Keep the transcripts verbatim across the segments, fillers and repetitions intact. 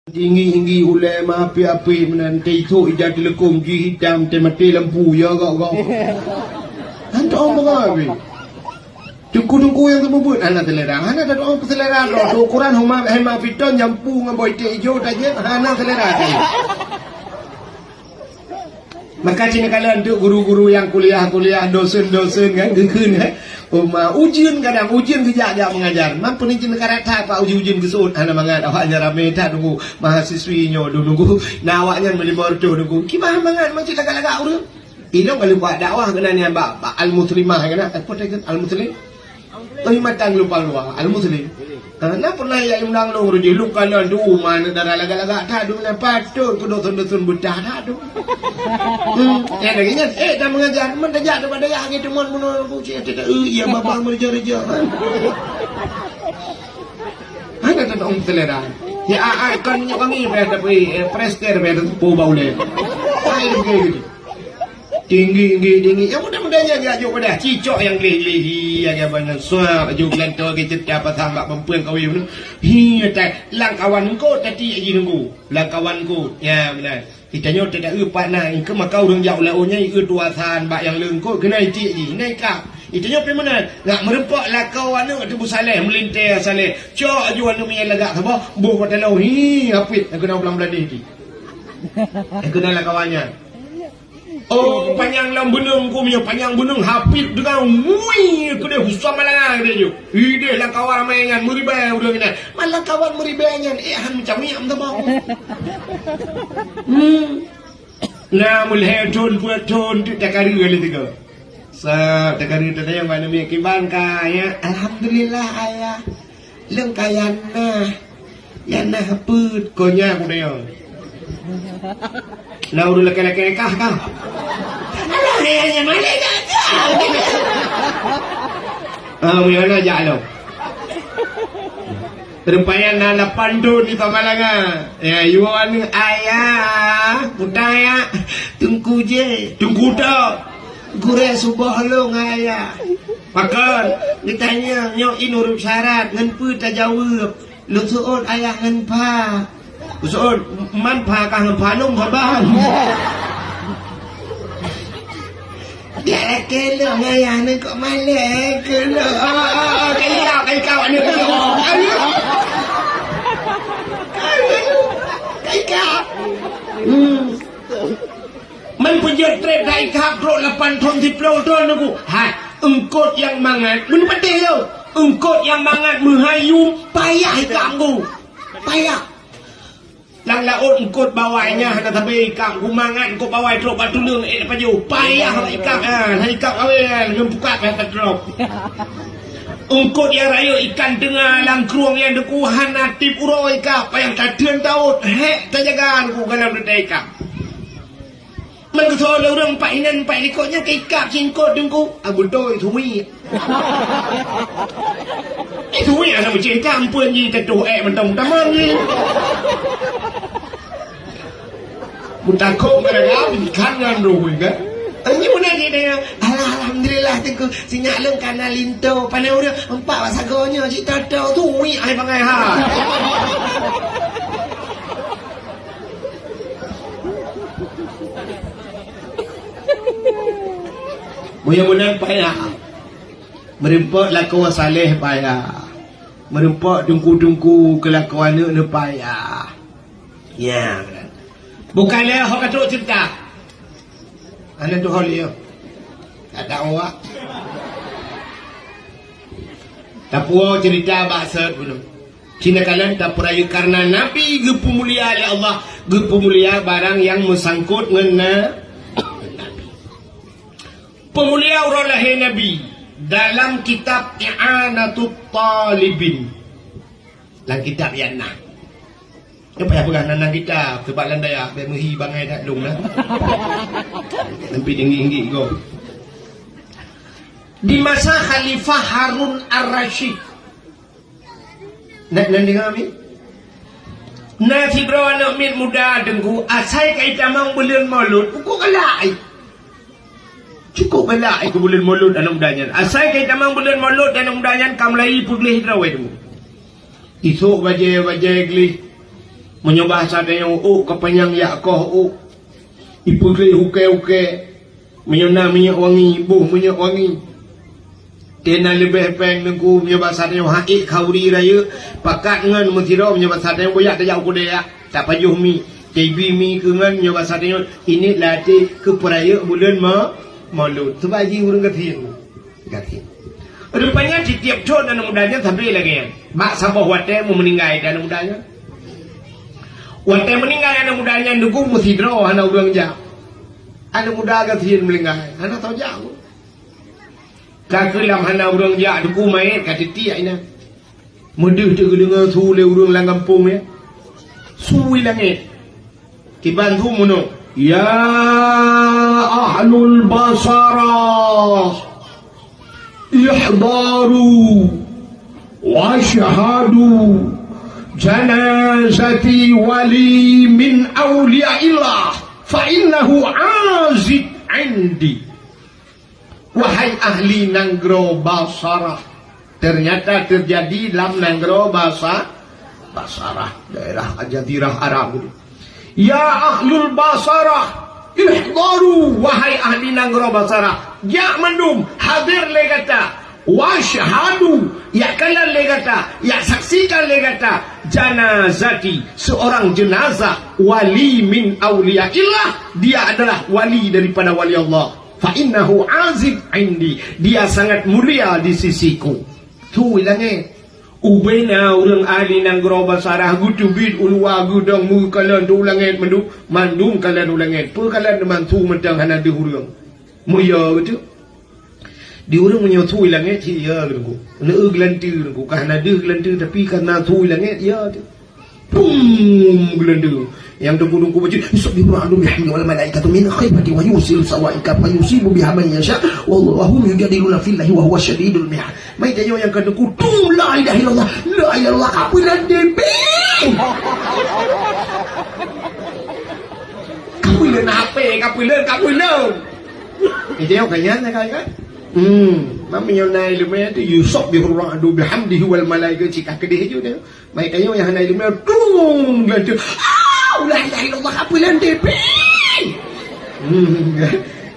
Tinggi-tinggi ulée meuapéh-apéh meunan, teuisok ija teuleukom jih hitam, teumaté lampu, ya gok-gok. Hantom beungöh pih. Teungku-teungku nyang seumeubeuet hana seulera, hana tatu'oh peuseulera droe. Teuukuran huma, hema piton, jampu ngon boh iték ijo tajép, hana seulera tajép. Maka ci neukalon teuk guru-guru nyang kuliah-kuliah, dosen-dosen kan, geukheun, eh. Uma, ujeuen kadang, ujeuen geujak-jak mengajar. Man peuneujeuet neugara that, Pak, ujeuen-ujeuen geuseuôt hana mangat, awaknyan ramé that nunggu mahasiswi nyoe, dum nunggu. Na awaknyan meulimong reutôh nunggu. Kiban mangat, man cit lagak-lagak ureueng. Ilong ka lheueh buat dakwah keunan nyan bak, bak Al-Muslimah keunan. Apa teukeun Al-Muslim? Keuhormatan lupa luar Al-Muslim. Ha, na pernah ya undang long rudi luka nan tu, mana dara lagak-lagak that tu, na patut keu dosen-dosen beutah that tu. Hmm, ya lagi nyan, eh, dah mengajar, men dah jak daripada ya gitu, mon menurut aku, cik, tak, eh, ya, babah mereja-reja. Ada tak orang selera? Ya, ah, ah, kan minyak wangi, biar tapi, eh, prester, biar tepu bau le. Hai, gitu. Tinggi, tinggi, tinggi. Nyang muda-muda nyan jak jok peugah. Cicok nyang gleh-gleh, hi, lagèe bak nyan. Suap, aju geulantoe, geuceurita pasang bak peumpeueng kawé nyoe. Hi, atai. Lam kawan eungkôt tatiek jih nunggu. Lam kawan eungkôt. Nyan, meunan. Geutanyoe teuda eu pat na, eungkôt maka ureueng jak u laôt nyan, eu tuasan bak nyang le eungkôt, keunan itiek jih. Nyan ikab. Geutanyoe pih meunan. Ngak meureumpok lakoe aneuk Teungku Saleh, meulintèe Saleh. Cok aju aneuk miet lagak saboh, boh bak tanoh. Hi, hapit, nyang keunong blang Bangladesh ti. Nyang keunong lam kawan nyan. Oh, panyang lam beuneueng ku meunyoe, panyang beuneueng hapit deungon wui keudeh usah malangan keudeh nyoe. Ideh lam kawan ramé nyan meuribèe ureueng nyan. Man lam kawan meuribèe nyan, eh, han meucawiek meuteumong. Hmm. Nah, meulhèe thon peuet thon teuk takareu lé tiga. Sa takareu tatanyong bak aneuk miet kiban ka, ya. Alhamdulillah, Ayah. Lôn ka Yana. Yana peuet, ko nya ku tanyong. Na ureueng lakèe-lakèe kah, kah? Alah, ya, ya, malèe jak, jak. Ah, meunyoe na jak lom. Rupanya na lapan thon di Samalanga. Ya, yue aneuk ayah, kuta ya, Teungku je, Teungku tok. Gurèe suboh lôn ayah. Pakon, geutanyong nyoe in ureueng syarat ngon peue tajaweueb. Lôn seuôt ayah ngon pha. Lôn seuôt man pha kah ngon pha lôn saban. Dia lakèe lôn ayah nyoe kok malèe keu lôn. Oh, oh, oh, kai kau, kai kau, aneuk kau. Aduh. Aduh. Kai kau. Hmm. Man peujeuet trép that ikab trok lapan thon siplôh thon nunggu. Hai, eungkôt nyang mangat, meuneu patéh lôn. Eungkôt nyang mangat meuhai yum, payah ikab nunggu. Payah. Lam laôt eungkôt bawai nyan hana sabe ikab, geumangat eungkôt bawai trok bak tuleueng ék pajoh. Payah ikab, ha, hana ikab kawé nyan, ngon pukat hana trok. Eungkôt nyang rayeuk ikan teunga lam krueng nyan Teungku hana tiep uroe ikab, payah tateun taôt, hék tajaga Teungku galom teutai ikab. Man geusoe lé ureueng empat inan empat likot nyan keu ikab singkot Teungku. Ah, beutôi, suwi. Eh, suwi aneuk meucéh tam pun jih teutoh ék mantong tamong jih. Meutakot gara-gara ikan nyan roh kan. Ini meunan jih dia. Alah, alhamdulillah Teungku. Sinyak lôn ka na linto. Pane ureueng empat bak sagoe nyoe cit toto. Suwi ai bangai ha. Meunyoe meunan payah. Meureumpok lakoe saleh payah. Meureumpok teungku-teungku keu lakoe aneuk neuh payah. Ya, meunan. Bukan lé ho ka trok ceurita. Hana tuho lé. Ka dakwah. Tapuwoe ceurita bak sot bunoe. Ci neukalon tapeurayeuk kareuna Nabi geupeumulia lé Allah, geupeumulia barang nyang meusangkot ngon na-, Nabi. Peumulia uroe lahé Nabi dalam kitab I'anatut Talibin. Lam kitab nyan na. Nyoe payah peugah nan-nan kitab, sabab lam dayah bèk meuhi bangai that lôn na. Sampai tinggi-tinggi gob. Di masa Khalifah Harun Ar-Rasyid, Na, na deungoe mi? Na sidroe aneuk miet muda teungku, asai ka itamong buleuen Molot, ukeue galak ai. Cukup galak ai keu buleuen Molot aneuk muda nyan. Asai ka itamong buleuen Molot aneuk muda nyan ka mulai peugleh droe teungku. Isok bajèe-bajèe gleh. Meunyoe bahasa tanyoe ôk ka panyang jak koh ôk, ipeugleh ukée-ukée, meunyoe na minyeuk wangi, boh minyeuk wangi. Tena leubeh péng Teungku, meunyoe bahasa tanyoe hak ék khauri rayeuk, pakat ngon meusidroe, meunyoe bahasa tanyoe boh jak tajak u keudè jak, tapajoh mi, taibi mi keu ngon, meunyoe bahasa tanyoe inék lam até keu peurayeuk buleuen mo-, Molot. Sabab jih ureuëng gasien. Gasien. Rupanya tieb-tieb thon aneuk muda nyan sabe lagée nyan. Bak saboh watée meu meuninggai aneuk muda nyan. Watée meuninggai aneuk muda nyan Teungku meusidroe hana ureuëng jak. Aneuk muda gasien meuninggai, hana soe jak. Ka keulam hana ureuëng jak Teungku, manyét ka teutiek inan. Meudeuh teuk geudeungoe su lé ureuëng lam gampông nyan. Su i langét. Kiban su meunoe, "Ya ahlul Basarah, ihdaru wasyhadu janazati wali min auliyaillah, fa innahu azib indi." Wahai ahli nanggroe Basarah, ternyata terjadi lam nanggroe Basa-, Basarah, daerah Jazirah Arab itu. Ya ahlul Basarah, ihdaru, wahai ahli nanggroe Basarah, jak mandum, hadir lé gata, wasyhadu, jak kalon lé gata, jak saksikan lé gata, janazati, seorang jenazah wali min auliyaillah, dia adalah wali daripada wali Allah. Fa innahu azim indi, dia sangat mulia di sisiku. Su i langét. Ubena ureuëng ahli nanggroe Basarah geuteubiet u luwa geudong meukalon u langét mandum, mandum kalon u langét. Peu kalon teuma su mantong hana deuh ureuëng. Meuyö geutu. Di ureuëng meunyoe su i langét cit ya geutu. Neu geulanteue geutu. Ka hana deuh geulanteue tapi ka na su i langét ya geutu. Pum, geulanteue. Nyang teungku-teungku baca, "Yusabbihu ar-ra'du bihamdihi wal malaikatu min khifatihi wa yursilu sawa'iqa fa yusibu biha man yasha, wa hum yujadiluna fillahi wa huwa syadidul mihal." Mai tanyoe nyang ka teungku, "Tu la ilaha illallah, la ilaha illallah, ka peulan D P." Ka peulan H P, ka peulan, ka peulan. Eh, tanyoe ka nyan, ka, kan? Hmm, mami nyoe na ileumèe tu, "Yusabbihu ar-ra'du bihamdihi wal malaikatu," cit ka keudeh ju dia. Mai tanyoe nyang hana ileumèe, dung, geulanteue. Ah, la ilaha illallah, ka peulan D P. Hmm.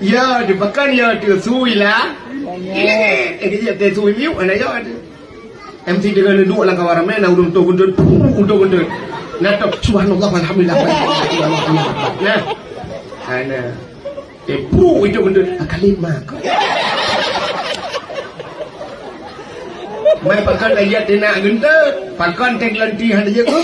Ya, di pakan ya, tu sui lah. Ini, eh, dia tu sui miu, hana ya tu. M C dengan duduk dalam kawan ramai, nak udung tu gendut, udung gendut. Nak tu, subhanallah, walhamdulillah, walhamdulillah. Nah. Hana. Eh, pru itu gendut. Ah, kalimah kau. Mai pakan ayat dia nak gendut. Pakan teng lanti hana jago.